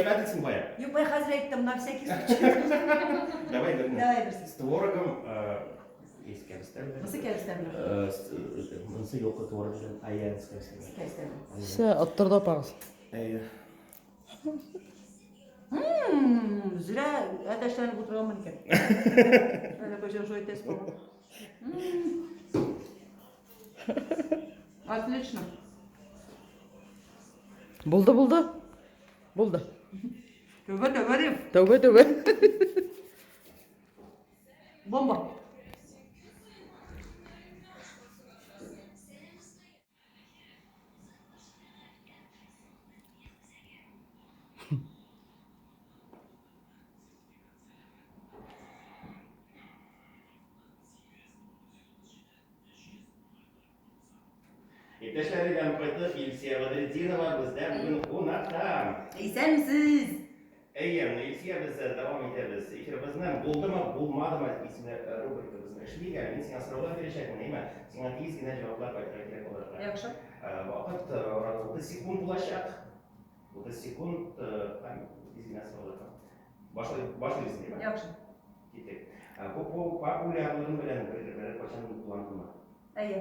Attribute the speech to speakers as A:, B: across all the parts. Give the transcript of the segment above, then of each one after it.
A: Әйтмәдең син бая.
B: Юк, мин хәзер әйттем, на всякий случай.
A: Давай берне.
B: Давай берсен.
A: С творогом, есть кәбестә белән.
B: Бусы кәбестә белән.
A: Монысы юк, творог белән. Әйе, анысы кәбестә белән.
B: Кәбестә белән.
C: Все, оттырды апагыз.
A: Әйе.
B: Зря әтәчләнеп утырганмын икән. Әллә кайчан шулай әйтәсе калган. Отлично.
C: Булды, булды. Булды.
B: Тәүбә, тәүбә дим.
C: Тәүбә, тәүбә.
B: Бомба.
A: Иптәшләр әйләнеп кайттык. Илсия Бәдретдинова бездә бүген кунакта.
B: Исәнмесез!
A: Әйе, Илсия, без дәвам итәбез. Эфирыбызны Булдымы, булмадымы исемле рубрикабызны эшлик әле. Мин сиңа сораулар бирәчәкмен, әйме? Сиңа тиз генә җаваплар кайтарырга кирәк булыр.
B: Яхшы.
A: Вакыт арада 30 секунд булачак. 30 секунд һәм тиз генә сорауларга. Башлый, башлыйбыз, әйме?
B: Яхшы.
A: Киттек. Популярлыгың белән берәр кайчан кулландыңмы?
B: Әйе.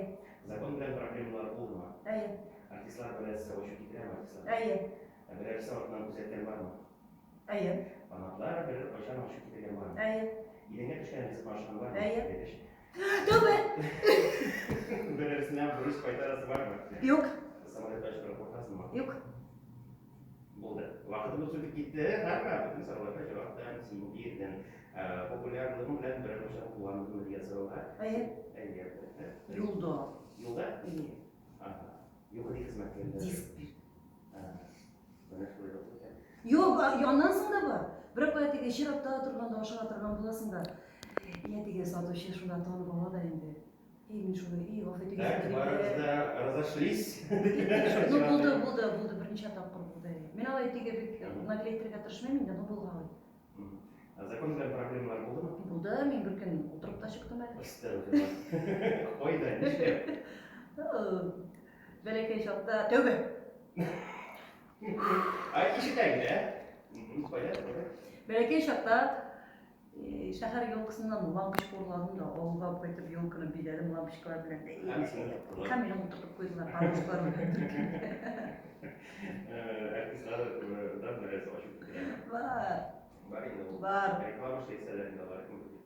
A: Закон белән проблемалар булдымы?
B: Әйе.
A: Артистлар берәрсе ачу китерәме артистлар?
B: Әйе.
A: Берәрсе артыннан күзәткән бармы?
B: Әйе.
A: Фанатлар берәр кайчан ачу китергән бармы?
B: Әйе.
A: Идәнгә төшкән ризык ашаган бармы?
B: Әйе.
A: Әйдәш.
B: Түбә!
A: Берәрсенә бурыч кайтарасы бармы?
B: Юк.
A: Самолетта очырга куркасыңмы?
B: Юк.
A: Булды. Вакытыбыз үтеп китте. Һәм бөтен сорауларга җавап та син бирдең. Популярлыгың белән берәр кайчан кулландыңмы дигән сорауга?
B: Әйе.
A: Әйе, әлбәттә.
B: Юлда.
A: Юлда?
B: Әйе.
A: Ага. ЮХИДИ хезмәткәрләре.
B: Диск бир.
A: Менә шулай да икән.
B: Юк, яннан соң да бар. Берәр кая теге чиратта торганда ашыга торган буласың да. Я теге сатучы шунда танып ала да инде. Эй, мин шулай, эй, гафу итегез.
A: Так, барыбыз да разошлись.
B: Ну, булды, булды, булды, берничә тапкыр булды. Мин алай теге бик наглейтергә тырышмыйм инде, но булгалый.
A: Закон белән проблемалар булдымы?
B: Булды, мин бер көн утырып та чыктым әле.
A: Әстәгъфирулла. Кайда, нишләп?
B: Бәләкәй чакта, тәүбә.
A: Ай, ишетә инде, ә? Кайда, кайда?
B: Бәләкәй чакта шәһәр елкасыннан лампочка урладым да, авылга алып кайтып елканы биләдем лампочкалар белән.
A: Һәм сине тоттылар.
B: Һәм мине утыртып куйдылар лампочкалар белән.
A: Артистлардан берәрсе ачу китерәме?
B: Бар.
A: Бар инде ул.
B: Бар.
A: Реклама эшләсәләр инде алар кем белә.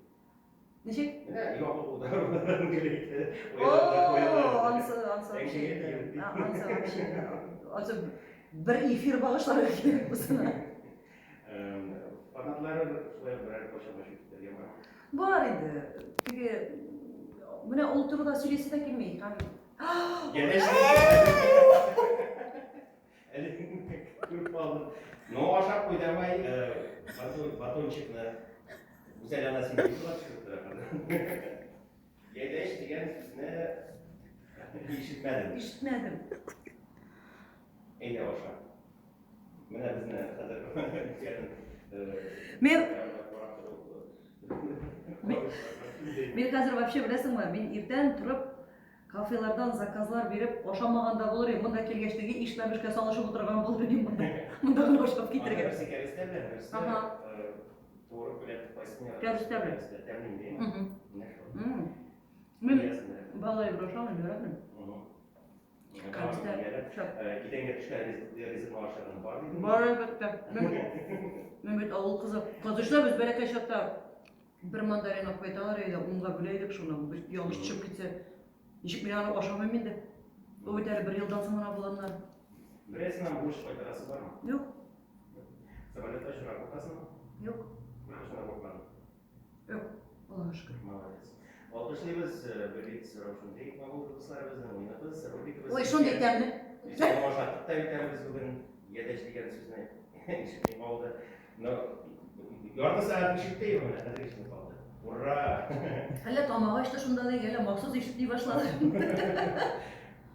B: Ничек?
A: Менә ябыгудан гел әйтә.
B: О, ансы, ансы вообще инде. Ансы вообще. Ансы бер эфир багышларга кирәк бусына.
A: Фанатлары шулай берәр кайчан ачу китергән бар?
B: Бар инде. Теге менә ул турыда сөйлисе дә килми. Һәм
A: Янәшә. Әле күреп калдым. Ну, ашап куй давай, батончикны. Гүзәл ана сине ютубка төшереп тора. Ядәш дигән сүзне ишетмәдем.
B: Ишетмәдем.
A: Әйдә аша. Менә безне хәзер
B: Мин Мин хәзер вообще беләсеңме, мин иртән торып кафелардан заказлар биреп ашамаган да булыр идем. Монда килгәч теге ишмәмешкә салышып утырган булыр идем монда. Монда гына ашап китергә.
A: Берсе кәбестә белән, берсе
B: Ага.
A: творог белән кайсыны яратасың?
B: Кәбестә белән.
A: Кәбестә тәмле инде.
B: Мгм.
A: Менә шул.
B: М. Мин
A: Ясында.
B: балай бер ашамыйм, яратмыйм.
A: Мгм.
B: Кәбестә. Шәп.
A: Идәнгә төшкән ризыкны ашаган бар дидең.
B: Бар әлбәттә. Мин бит авыл кызы. Кыз без бәләкәй чакта бер мандарин алып кайталар иде, унга бүлә идек шуны. Бер ялгыш төшеп китсә, ничек мин аны ашамыйм инде? Ул бит әле бер елдан соң гына булганнар.
A: Берәрсеннән бурыч кайтарасы бармы?
B: Юк.
A: Самолетта очырга куркасыңмы?
B: Юк.
A: Беркайчан да куркмадың.
B: Юк, Аллага шөкер.
A: Молодец. Алкышлыйбыз, бер сорау шундый булды, дуслар, безнең уеныбыз, рубрикабыз.
B: Ой, шундый тәмле.
A: Үзебез ашаттык та бит әле без бүген ядәч дигән сүзне ишетми калды. Но ярты сәгать ишетте юк менә, хәзер ишетми калды. Ура!
B: Әллә тамак ачты шунда ди, әллә махсус ишетми башлады.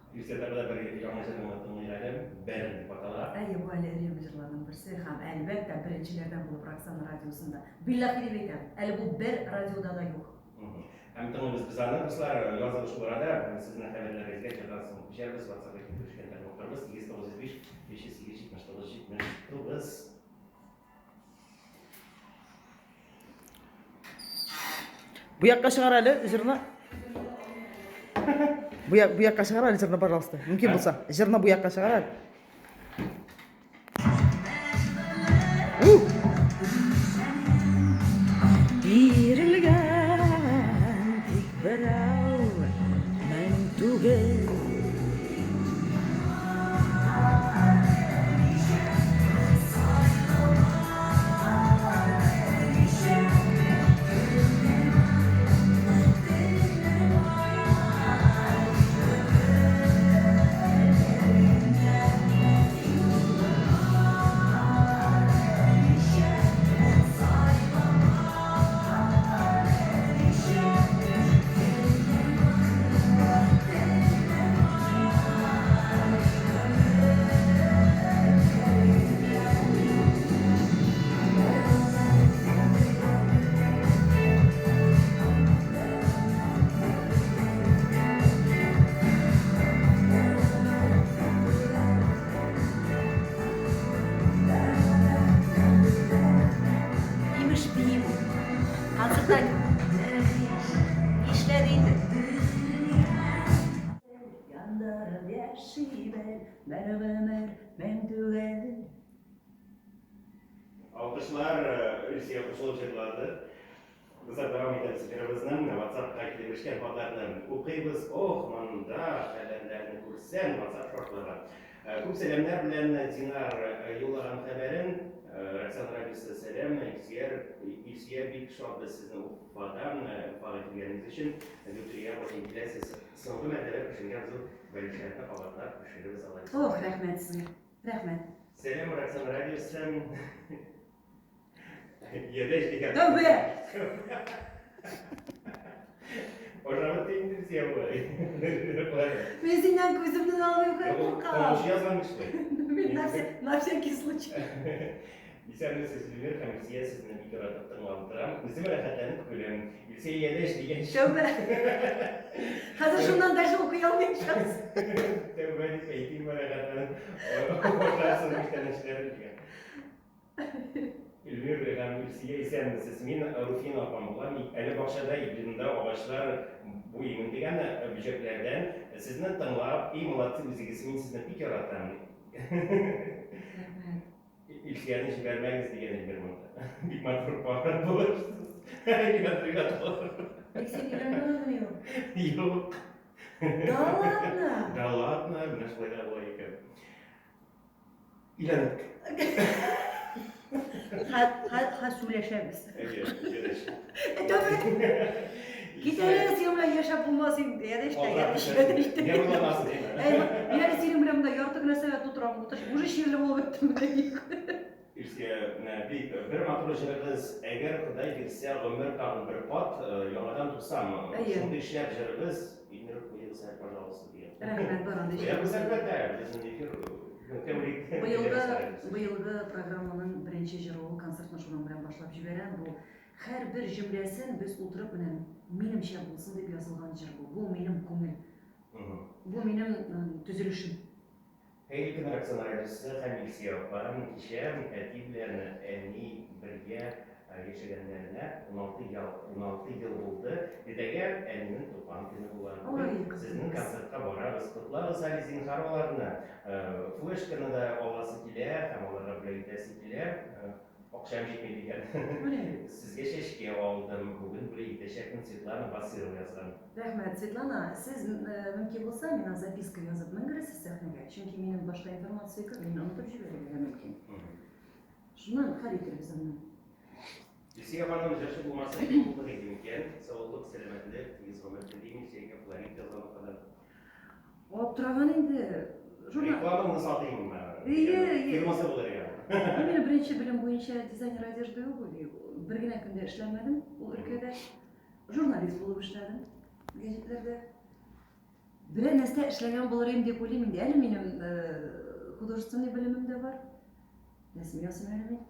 A: Иртә таңда бер яңа җырны тыңлыйк әле, Бер дип атала.
B: Әйе, бу әле өр-яңа җырларның берсе һәм, әлбәттә, беренчеләрдән булып Роксана радиосында. Билләһи дип әйтәм, әле бу бер радиода да юк.
A: Һәм тыңлыйбыз без аны, дуслар, языгыз шул арада, сезнең хәбәрләрегезгә җырдан соң күчәрбез, WhatsApp-ка килеп төшкән тәлмокларыбыз 8 905 508 79 79.
C: Бу якка чыгар әле җырны. Бу як, бу якка чыгар әле җырны, пожалуйста. Мөмкин булса. Җырны бу якка чыгар әле. Бирелгән тик берәү мәң түгел.
B: Имеш биим. Концертта нишләде инде? Яндырып яшибез бер гомер мең түгел.
A: Алкышлар Илсөя кушылып җырлады. Дуслар, дәвам итәбез эфирыбызны. WhatsApp-ка килеп ирешкән хатларны укыйбыз. Ох, монда сәламнәрне күрсәң, WhatsApp шартлады. Күп сәламнәр белән Динар юллаган хәбәрен. Роксана радиосы сәлам, Илсөяр, Илсөя бик шатбыз сезне Уфадан, Уфага килгәнегез өчен. Зөлфия кайчан киләсез? Соңгы мәртәбә пешергән зур бәлешләрне кабатлап пешерегез алайса.
B: Ох, рәхмәт сезгә. Рәхмәт.
A: Сәлам, Роксана радиосы. Ядәш дигән.
B: Тәүбә!
A: Ожамы инде син болай.
B: Мин синнән күземне дә алмыйм, куркам.
A: Тавыш язган кеше.
B: Мин на всякий случай.
A: Исәнмесез, Илмир һәм Илсөя, сезне бик яратып тыңлап утырам. Үзем рәхәтләнеп көләм. Илсөя ядәш дигән.
B: Тәүбә. Хәзер шуннан дальше укый алмыйм сейчас.
A: Тәүбә дип әйтим рәхәтләнеп. Ошарсың күчтәнәчләр дигән. Эльмир һәм Илсөя исәнмесез. Мин Руфина апам булам. Әле бакчада июньдә агачлар буйыймын дигән бөҗәкләрдән. Сезне тыңлап, и молодцы үзегез, мин сезне бик яратам.
B: Рәхмәт.
A: Илсөяне җибәрмәгез дигән Эльмир монда. Бик матур пар булырсыз.
B: Бик син өйләнмәгәнме юк?
A: Юк.
B: Да ладно?
A: Да ладно, менә шулай да була икән. Өйләнеп.
B: Ха сөйләшәбез.
A: Әйе, өйләнеш.
B: Тәүбә. Кит әле синең белән яшәп булмас инде. Ядәш тә, ядәш, ядәш тә.
A: Не уйланасың димә.
B: Әй, мин әле синең белән монда ярты генә сәгать утырам. Уже чирле булып беттем.
A: Илсөя, менә бик бер матур җырыгыз, әгәр Ходай бирсә гомер тагын бер кат, яңадан тусам, шундый шәп җырыгыз, Илмир куегыз әле, пожалуйста, дигән.
B: Рәхмәт, бар андый
A: җыр. Куябыз, әлбәттә, безнең эфир тәүлек.
B: Быелгы, быелгы программаның беренче җыры ул, концертны шуның белән башлап җибәрәм. Бу һәрбер җөмләсен без утырып менә минемчә булсын дип язылган җыр бу. Бу минем күңел. Бу минем төзелешем.
A: Хәерле көн, Роксана радиосы һәм Илсөя апа. Кичә әти белән әни бергә яшәгәннәренә 16 ел, 16 ел булды. Иртәгә әнинең туган көне була.
B: Ой,
A: Сезнең концертка барабыз. Котлагыз әле зинһар аларны. Флешканы да аласы килә һәм аларга бүләк итәсе килә. Акчам җитми дигән.
B: Менә.
A: Сезгә чәчкә алдым. Бүген бүләк итәчәкмен, Светлана Басырова язган.
B: Рәхмәт, Светлана. Сез мөмкин булса, миңа записка язып менгерәсез сәхнәгә. Чөнки минем башта информация күп, мине онытып җибәрергә дә мөмкин. Шуннан хәл итербез аннан.
A: Илсөя ханым, җырчы булмаса, кем булыр иде микән? Саулык, сәламәтлек, тигез гомер телим Илсөягә, Флорид язган Уфадан.
B: Аптыраган инде. Журнал.
A: Рекламаңны сатыйм.
B: Ие, ие.
A: Фирмасы булыр икән.
B: Минем беренче белем буенча дизайнер одежды юк ул. Бер генә көндә эшләмәдем ул өлкәдә. Журналист булып эшләдем гәҗитләрдә. Берәр нәрсә эшләгән булыр идем дип уйлыйм инде. Әле минем художественный белемем дә бар. Рәсем ясыйм әле мин.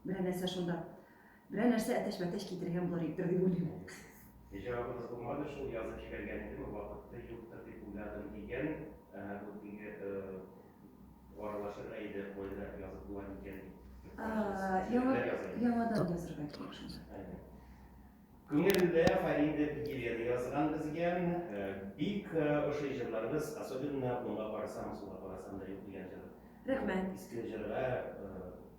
B: Берәр нәрсә шунда. Берәр нәрсә әтәч-мәтәч китергән булыр идер дип уйлыйм.
A: Җавабыгыз булмады шул, язып җибәргән идем, вакыты юктыр дип уйладым дигән, бу теге аралашырга иде, кайда язып була микән дип.
B: Яңадан язырга кирәк шунда.
A: Күңелле афәрин дип Елена язган безгә. Бик ошый җырларыбыз, особенно уңга карасам, сулга карасам да юк дигән җыр.
B: Рәхмәт.
A: Иске җырга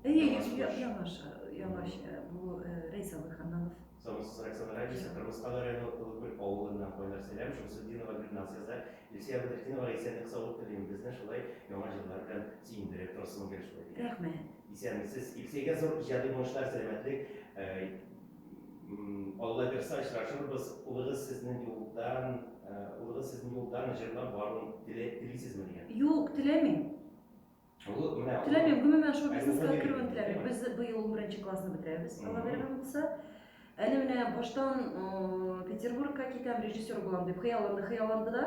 B: Әйе, яңаша, яңаша. Бу Рәис абый Ханнанов.
A: Саумысыз, Роксана радиосы, Кырмыскалы районы Олыкүл авылыннан кайнар сәлам. Шәмсетдинова Гөлназ яза. Илсөя Бәдретдинова исәнлек саулык телим. Безне шулай яңа җырлар белән сөендереп торсын гел шулай дигән.
B: Рәхмәт.
A: Исәнмесез. Илсөягә зур иҗади уңышлар, сәламәтлек. Алла бирса очрашырбыз. Улыгыз сезнең юлдан, улыгыз сезнең юлдан җырлап баруын телисезме дигән.
B: Юк, теләмим.
A: Ул менә
B: Теләмим, гомумән шоу бизнеска керүен теләмим. Без быел 11 классны бетерәбез, Алла биргән булса. Әле менә баштан Петербургка китәм, режиссер булам дип хыялланды, хыялланды да.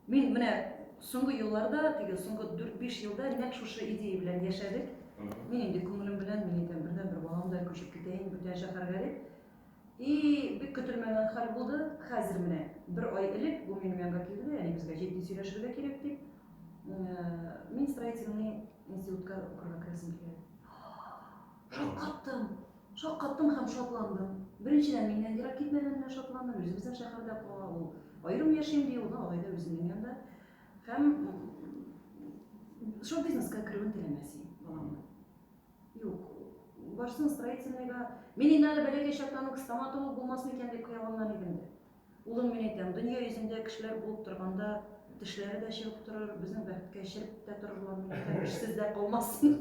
B: Мин менә соңгы елларда, теге соңгы 4-5 елда нәкъ шушы идея белән яшәдек. Мин инде күңелем белән, мин әйтәм, бердән-бер балам да күчеп китә инде бүтән шәһәргә дип. И бик көтелмәгән хәл булды. Хәзер менә бер ай элек бу минем янга килде дә, әни безгә җитди сөйләшергә кирәк дип. Мин строительный институтка укырга керәсем килә. Шаккаттым. Шаккаттым һәм шатландым. Беренчедән, миннән ерак китмәгәненә шатландым. Үзебезнең шәһәрдә кала ул. Аерым яшим ди ул, алай да үзенең янында. Һәм шоу-бизнеска керүен теләмәс идем баламның. Юк, барсын строительныйга. Мин инде әле бәләкәй чактан ук стоматолог булмас микән дип хыялланган идем дә. Улым, мин әйтәм, дөнья йөзендә кешеләр булып торганда тешләре дә чыгып торыр, безнең бәхеткә череп тә торырлар, мин әйтәм, эшсез дә калмассың.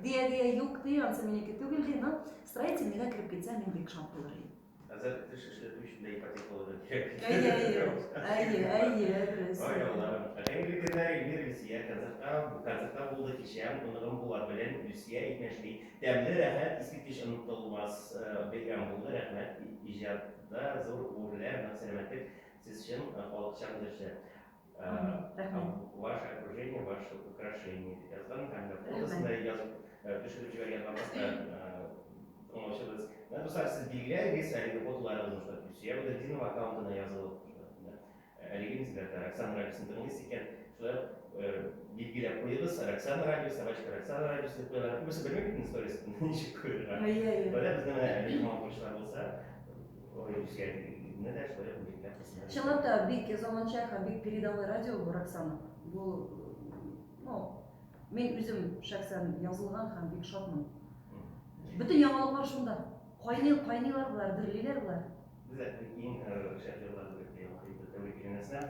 B: Дия-дия юк ди, ансы минеке түгел ди, но строительныйга кереп китсә, мин бик шат булыр идем.
A: Хәзер теш эшләтү өчен дә ипотека алырга кирәк.
B: Әйе, әйе. Әйе, әйе, дөрес.
A: Ай Аллаһым. Хәерле көннәр, Эльмир, Люция. Концертка, концертта булды кичә, оныгым Булат белән Люция әйтмешли. Тәмле, рәхәт, искиткеч онытылмас бәйрәм булды. Рәхмәт, иҗатта зур үрләр, нык сәламәтлек. Сез чын халыкчан җырчы.
B: Рәхмәт.
A: Ваше окружение, ваше украшение дип язган һәм дә фотосын да язып төшереп җибәргән башка тыңлаучыбыз. Менә дуслар, сез билгеләгез әлеге фотоларыгызны шулай Люция Бәдретдинова аккаунтына язылып, әлеге мизгелләрдә Роксана радиосын тыңлыйсыз икән, шулай билгеләп куегыз, Роксана радио, собачка Роксана радиосы дип куялар. Күбесе белми бит инде сторис ничек куярга.
B: Әйе, әйе.
A: Менә безнең менә әлеге тыңлаучылар булса, ой, Люцияне дә шулай ук билгеләп куйсыннар.
B: Чынлап та бик заманча һәм бик передовой радио бу Роксана. Бу, ну, мин үзем шәхсән язылган һәм бик шатмын. Бөтен яңалыклар шунда. Кайный, кайныйлар болар, дөрлиләр болар.
A: Без иң шәп җырлар дип тәүлек килгәннән.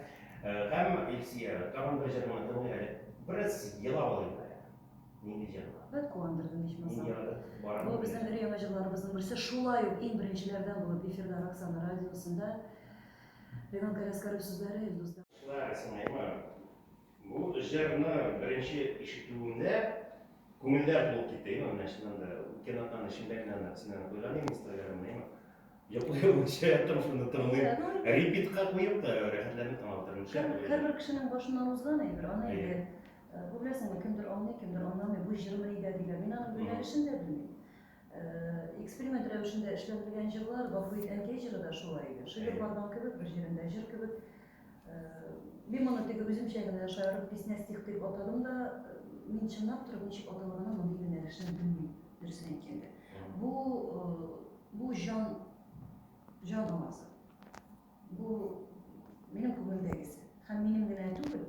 A: Һәм Илсөя, тагын бер җырыңны тыңлыйк әле. Бераз елап алыйк әле. Нинди җыр?
B: Бәк куандырдың ичмасам.
A: Нинди яратып барам?
B: Бу безнең өр-яңа җырларыбызның берсе. Шулай ук иң беренчеләрдән булып эфирда Роксана радиосында Ринат Галиәсгаров сүзләре, Илдус
A: Шулай, сиңа Бу җырны беренче ишетүемдә күңелләр тулып китте. Әйме, менә чыннан да үткән атнаның эчендә генә аны син аны куйган идең Инстаграмда, әйме. Йоклый алмыйча яттым шуны тыңлыйм. Репитка куеп та рәхәтләнеп тыңлап утырдым. Шәп.
B: Һәрбер кешенең башыннан узган әйбер, аны инде бу беләсеңме, кемдер аңлый, кемдер аңламый, бу җырмы нидә диләр. Мин аның юнәлешен дә белмим. Эксперимент рәвешендә эшләнелгән җырлар, Гафу ит, әнкәй җыры да шулай иде. Шигырь барган кебек, бер җирендә җыр кебек. Мин моны теге үземчә генә шаярып песня стих дип атадым да, мин чынлап торып ничек аталганын мондый юнәлешне белмим, дөресен әйткәндә. Бу бу җан җан авазы. Бу минем күңелдәгесе. Һәм минем генә түгел,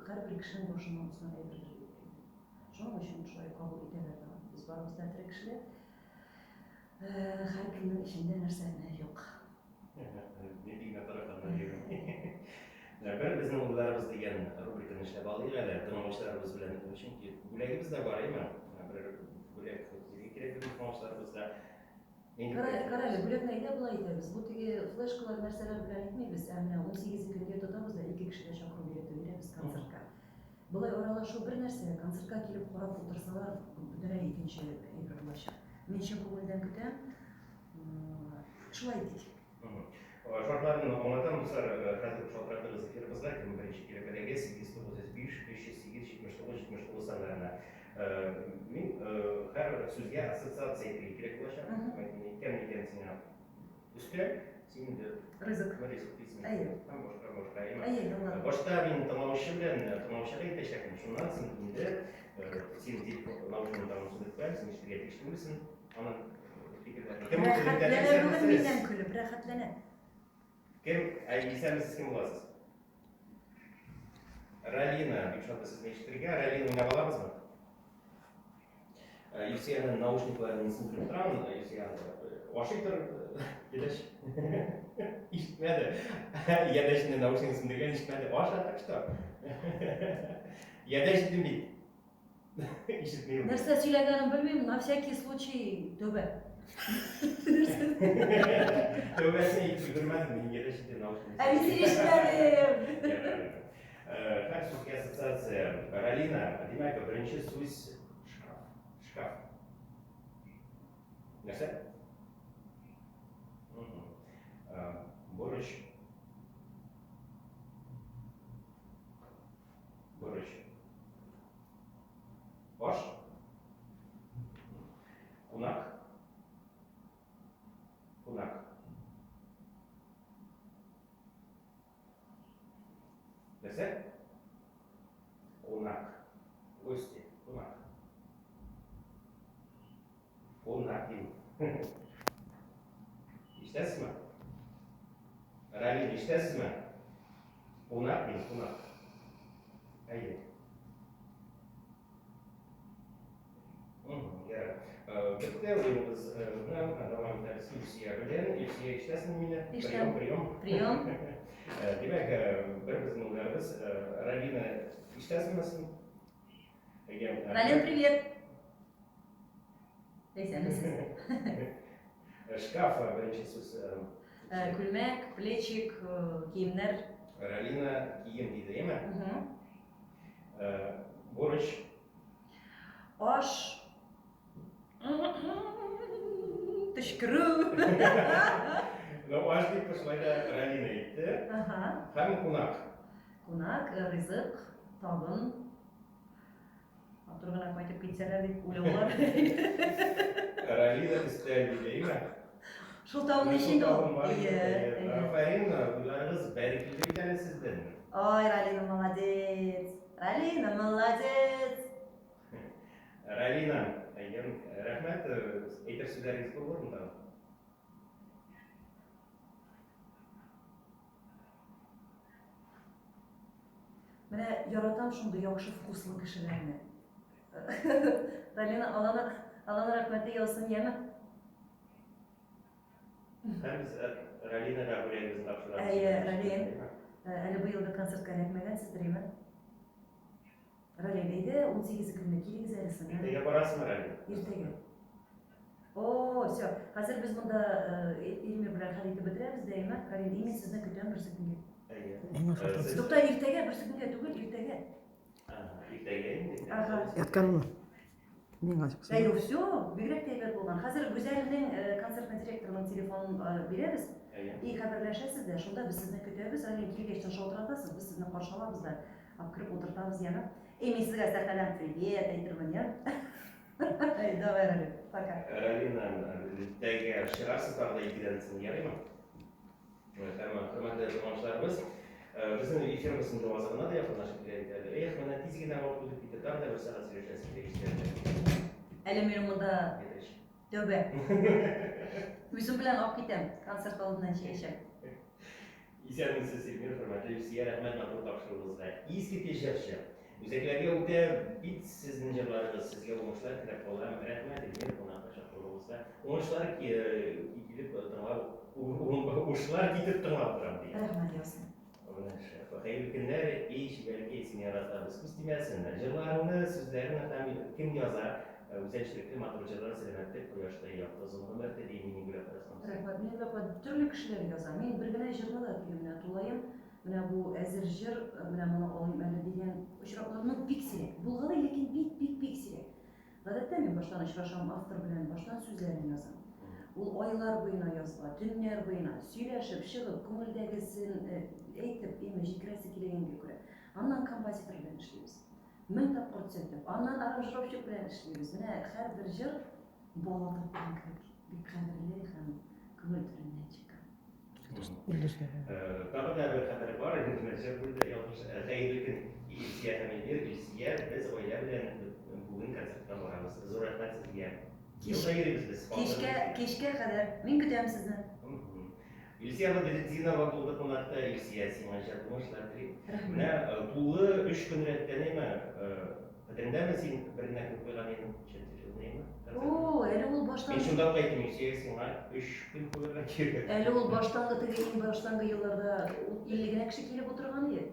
B: һәрбер кешенең башыннан узган әйбердер дип уйлыйм. Шуның өчен шулай кабул итәләр дә. Без барыбыз да тере кешеләр. Һәркемнең эчендә нәрсә генә юк.
A: Мин бик тарафыннан йөрим. Бер безнең уйларыбыз дигән рубриканы эшләп алыйк әле, тыңлаучыларыбыз белән, чөнки бүләгебез дә бар, әйме? Бер бүләк бирергә кирәк безнең тыңлаучыларыбызга.
B: Кара әле, бүләкне әйдә болай итәбез. Бу теге флешкалар нәрсәләр белән итмибез, ә менә 18 көнгә тотабыз да ике кешегә чакыру билеты бирәбез концертка. Болай аралашу бер нәрсә, концертка килеп карап утырсалар, бөтенләй икенче әйбер булачак. Мин чын күңелдән көтәм. Шулай итик.
A: Шартларын аңлатам, дуслар, хәзер шалтыратыгыз эфирыбызга, кем беренче килеп эләгә, 8 905 308 79 79 саннарына. Мин һәр сүзгә ассоциация әйтергә кирәк булачак. Әйткән микән сиңа өстәл, син инде
B: ризык.
A: Ризык дисең.
B: Әйе.
A: Һәм башка башка.
B: Әйе, аңладым.
A: Башта мин тыңлаучы белән тыңлаучыга әйтәчәкмен. Шуннан син инде син телефон наушнигыңны сүндереп куям, син ишетергә тиеш түгелсең. Аның. Фикерләр. Кем
B: Рәхәтләнә бүген миннән көлеп, рәхәтләнә.
A: Кем? Әй, исәнмесез, кем буласыз? Ралина, бик шатбыз сезне ишетергә. Ралина, уйнап алабызмы? Илсөянең наушникларын мин сындырып торам. Илсөя ашый тор, ядәч. Ишетмәде. Ядәчне наушнигын сындырган ишетмәде. Аша, так что. Ядәч дидем бит. Ишетмим.
B: Нәрсә сөйләгәнен белмим, на всякий случай тәүбә.
A: Тәүбәсен әйтеп өлгермәдем, мин ядәч дидем наушнигын.
B: Ә мин сине ишетмәдем.
A: Һәр сүзгә ассоциация. Ралина, димәк, беренче сүз шкаф. Шкаф. Нәрсә? Борыч. Борыч. Баш. Кунак. Кунак. Нәрсә? Кунак. Гости. Кунак. Кунак дим. Ишетәсезме? Равил, ишетәсезме? Кунак дим, кунак. Әйе. Ярар. Бетте уеныбыз. Дәвам итәбез Илсөя белән. Илсөя, ишетәсеңме мине?
B: Ишетәм.
A: Прием,
B: прием.
A: Прием. Димәк, бер безнең уйларыбыз. Равина, ишетәсеңме син?
B: Ралин, привет. Исәнмесез.
A: Шкаф беренче сүз.
B: Күлмәк, плечик, киемнәр.
A: Ралина кием диде, әйеме? Борыч.
B: Аш. Төчкерү.
A: Ну, аш дип шулай да Ралина әйтте.
B: Ага.
A: Һәм кунак.
B: Кунак, ризык, табын. Матур гына кайтып китсәләр дип уйлаулар.
A: Ралина өстәл диде, әйеме?
B: Шул табын өчен
A: ул. Афәрин, уйларыгыз бәрелде бит әле сездән.
B: Ой, Ралина молодец. Ралина молодец.
A: Ралина, әйем, рәхмәт, әйтер сүзләрегез булырмы тагын?
B: Менә яратам шундый яхшы вкуслы кешеләрне. Ралина, Алланың Алланың рәхмәте яусын, яме?
A: Һәм без Ралинага бүләгебезне тапшырабыз.
B: Әйе, Ралин. Әле быелгы концертка эләкмәгәнсездер, яме? Ралин, әйдә, 18 көнне килегез әле син.
A: Иртәгә барасыңмы, Ралин?
B: Иртәгә. О, все. Хәзер без монда Эльмир белән хәл итеп бетерәбез дә, яме? Ралин, и мин сезне көтәм берсе көнгә.
A: Әйе.
B: Тукта, иртәгә, берсе көнгә түгел, иртәгә.
A: Иртәгә инде.
B: Ага.
C: Яткармы? Миңа чыксын.
B: Әйе, все, бигрәк тә әйбәт булган. Хәзер Гүзәлнең концертный директорының телефонын бирәбез. И хәбәрләшәсез дә, шунда без сезне көтәбез. Әле килгәч тә шалтыратасыз, без сезне каршы алабыз да, алып кереп утыртабыз яме. И мин сезгә сәхнәдән привет әйтермен, я. Давай, Ралин, пока.
A: Ралина, иртәгә чыгарсыз тагы да икедән соң, ярыймы? Һәм хөрмәтле тыңлаучыларыбыз, безнең эфирыбыз инде азагына да якынлашып килә бит әле. Эх, менә тиз генә вакыт үтеп китте, тагын да бер сәгать сөйләшәсе килә кешеләрдә.
B: Әле минем монда тәүбә. Үзем белән алып китәм, концерт алдыннан чәй эчәм.
A: Исәнмесез, Эльмир, хөрмәтле Илсөя, рәхмәт матур тапшыруыгызга. Искиткеч җырчы. Үзәкләргә үтә бит сезнең җырларыгыз. Сезгә уңышлар теләп калам. Рәхмәт, Эльмир, кунакка чакыруыгызга. Уңышлар килеп тыңлап, уңышлар китеп тыңлап торам, ди.
B: Рәхмәт яусын.
A: Менә шәп. Хәерле көннәр, эй, чибәркәй, сине яратабыз. Күз тимәсен. Җырларыңны, сүзләреңне һәм кем яза, үзенчәлекле матур җырлар, сәламәтлек, кояштай якты озын гомер телим, Минигөл апа язган.
B: Рәхмәт. Минигөл апа төрле кешеләр яза. Мин бер генә җырны да теге менә тулаем, менә бу әзер җыр, менә моны алыйм әле дигән очраклар, ну, бик сирәк. Булгалый, ләкин бик, бик, бик сирәк. Гадәттә мин баштан очрашам автор белән, баштан сүзләрен язам. Ул айлар буена языла, төннәр буена, сөйләшеп, чыгып, күңелдәгесен әйтеп, име җиткерәсе килгәнгә күрә. Аннан композитор белән эшлибез. Мең тапкыр төзәтеп, аннан аранжировщик белән эшлибез. Менә һәрбер җыр бала тапкан кебек, бик кадерле һәм күңел түреннән чыккан.
A: Тагы да бер хәбәр бар, инде җыр бүлде, ялгыш. Хәерле көн, Илсөя һәм Эльмир. Илсөя, без гаилә белән бүген концертка барабыз. Зур рәхмәт сезгә. Юлда йөрибез без.
B: Кичкә, кичкә кадәр. Мин көтәм сезне.
A: Илсия Бадретдинова булды кунакта. Илсия, сиңа иҗат уңышлар телим. Менә тулы өч көн рәттән әйме, хәтереңдәме син бер генә көн куйган идең, ничәнче
B: О, әле ул баштан.
A: Мин шунда ук әйттем, Илсия, сиңа өч көн куярга кирәк.
B: Әле ул баштангы теге иң баштангы елларда 50 генә кеше килеп утырган иде.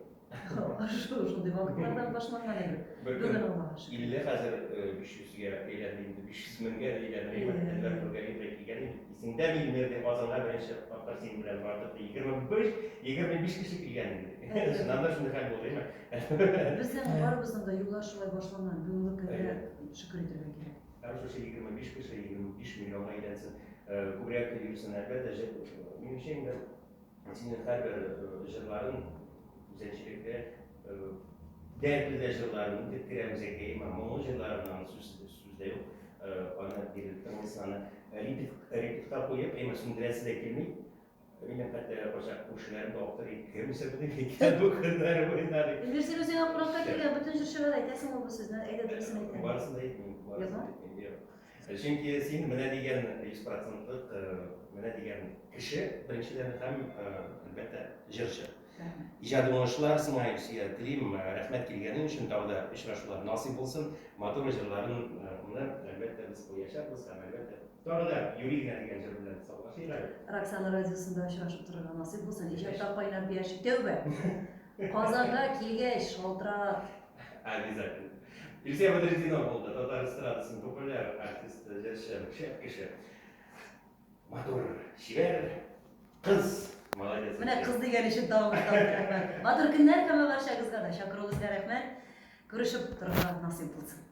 B: Шундый вакытлардан башланган инде.
A: Бүген Аллага шөкер. 50 хәзер 500гә әйләнде инде, 500 меңгә әйләнде. Әнвәр Нургалиев тә килгән иде. Исеңдәме, Илмир, дип Казанга беренче тапкыр синең белән бардык. 25, 25 кеше килгән иде. Чыннан да шундый хәл булды, әйме?
B: Безнең барыбызның да юллар шулай башланган. Бүгенге көнгә шөкер итәргә кирәк.
A: Һәм шушы 25 кеше 25 миллионга әйләнсен, күбрәк йөрсен, әлбәттә, минемчә инде Синең һәрбер җырларың үзенчәлекле, дәртле дә җырларың үтеп керә үзәккә, имам моңлы җырларыңнан сүз сүз дә юк. Аны бирелеп тыңлыйсың, аны репет репетка куеп, әмма сүндерәсе дә килми. Минем хәтта кайчак күршеләрем дә аптырый, кем исә бу икән бу көннәр буена дип.
B: Эльмир, син үзеңә кунакка килгән бөтен җырчыга да әйтәсең ул бу сүзне, әйдә дөресен әйт.
A: Барысын да әйтмим, барысын да әйтмим, юк. Чөнки син менә дигән 100 процентлык, менә дигән кеше, беренчедән, һәм, әлбәттә, җырчы. Иҗади уңышлар сиңа, Илсөя, телим. Рәхмәт килгәнең өчен, тагы да очрашулар насыйп булсын. Матур җырларыңны, әлбәттә, без куячакбыз һәм, әлбәттә, тагы да Юри генә дигән җыр белән саулашыйк әле.
B: Роксана радиосында очрашып торырга насыйп булсын. Иҗатта кайнап яшик. Тәүбә! Казанга килгәч, шалтырат.
A: Обязательно. Илсөя Бәдретдинова булды, татар эстрадасының популяр артисты, җырчы, шәп кеше. Матур, чибәр кыз. Молодец.
B: Менә кыз дигән өчен тагын бер тапкыр рәхмәт. Матур көннәр һәм барчагызга да чакыруыгызга рәхмәт. Күрешеп торырга насыйп булсын.